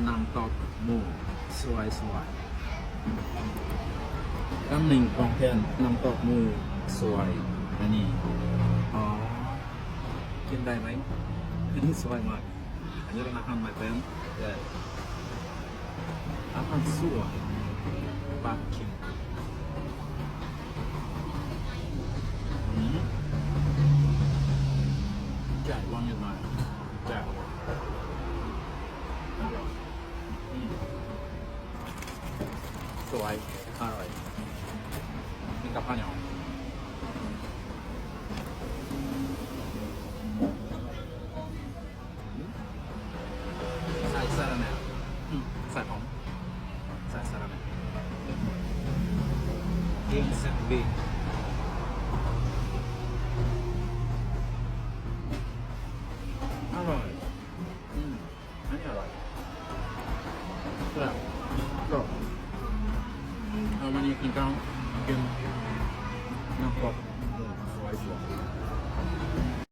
ນ້ຳຕົກໝູສວຍໆ ຕຳແໜ່ງຂອງແທ່ນ ນ້ຳຕົກໝູສວຍ ອັນນີ້ ອໍ ກິນໄດ້ໄໝ? ອັນນີ້ສວຍມາກ. ອັນນີ້ຮ້ານອາຫານ my friend. Yeah. ອາຫານສວຍ ບາເຄິວ. ອືມ ແຈ່ວຫວານຢູ່ມາ ແຈ່ວ ອະຮ່ອຍ ອືມ ສວຍ ອະຮ່ອຍ ກິນກັບເຂົ້າໜຽວ. ໃສ່ສາລະແໜ່ ອືມ ໃສ່ຫອມ ໃສ່ສາລະແໜ່ ກິນເສັ້ນໝີ່ ອະຮ່ອຍ ອືມ ອັນນີ້ອະຮ່ອຍ ແຊບ ແຊບ. ເອົາມານີ້ກິນກັບ ກິນນ້ຳຕົກໝູສວຍໆ.